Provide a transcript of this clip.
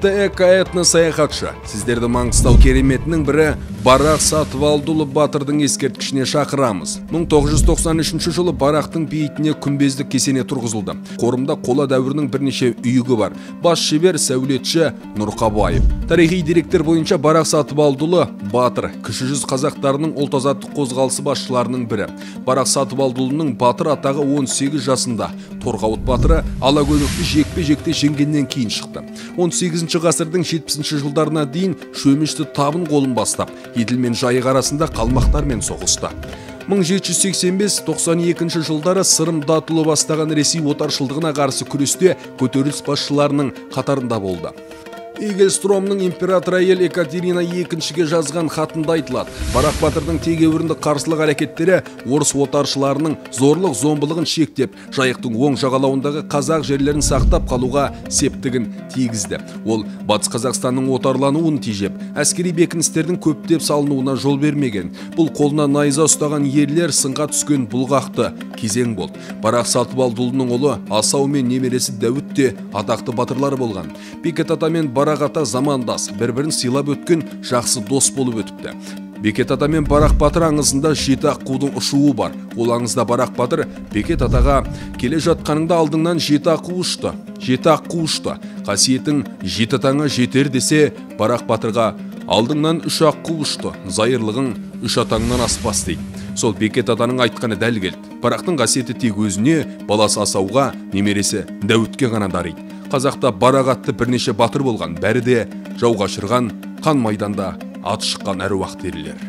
Құрметті эко-этно саяхатшы, сіздерді Маңғыстау кереметінің бірі Барақ Сатыбалдыұлы батырдың ескерткішіне шақырамыз. 1993 жылы Барақтың бейітіне күмбезді кесене тұрғызылды. Қорымда қола дәуірінің бірнеше үйігі бар. Бас шебер сәулетші Нұрқабаев. Тарихи деректер бойынша Барақ Сатыбалдыұлы батыр, кіші жүз қазақтарының ұлт азаттық қозғалысы басшыларының бірі. Барақ Сатыбалдыұлының батыр атағы 18 жасында Торғауыт батыры Алакөбекті жекпе-жекте жеңгеннен кейін шықты. 18 ғасырдың 70 жылдарына дейін Шөмішті табын қолын бастап, Еділ мен Жайық арасында қалмақтармен соғысты. 1785-92 жылдары Сырым Датұлы бастаған Ресей отаршылдығына қарсы күресте көтеріліс басшыларының қатарында болды. Игельстромның император әйел Екатерина II-ге жазған хатында айтылады. Барақ батырдың тегеурінді қарсылық әрекеттері орыс отаршыларының зорлық зомбылығын шектеп, Жайықтың оң жағалауындағы қазақ жерлерін сақтап қалуға септігін тигізді. Ол Батыс Қазақстанның отарлануын тежеп, әскери бекіністердің көптеп салынуына жол бермеген. Бұл қолына найза ұстаған ерлер сынға түскен бұлғақты кезең болды. Барақ Сатыбалдыұлының ұлы Асау мен немересі Дәуіт те атақты батырлар болған. Бекет ата мен Барақ ата замандас, бір-бірін сыйлап өткен жақсы дос болып өтіпті. Бекет ата мен Барақ батыр аңызында жеті аққудың ұшуы бар. Ол аңызда Барақ батыр Бекет атаға келе жатқаныңда алдыңнан жеті аққу ұшты, жеті аққу ұшты, қасиетің жеті атаңа жетер десе, Барақ батырға алдыңнан үш аққу ұшты, зайырлығың үш атаңнан аспас дейді. Сол Бекет атаның айтқаны дәл келді. Барақтың қасиеті тек өзіне, баласы Асауға, немересі Дәуітке ғана дариды. Қазақта Барақ атты бірнеше батыр болған, бәрі де жау қашырған, қан майданда аты шыққан әруақты ерлер.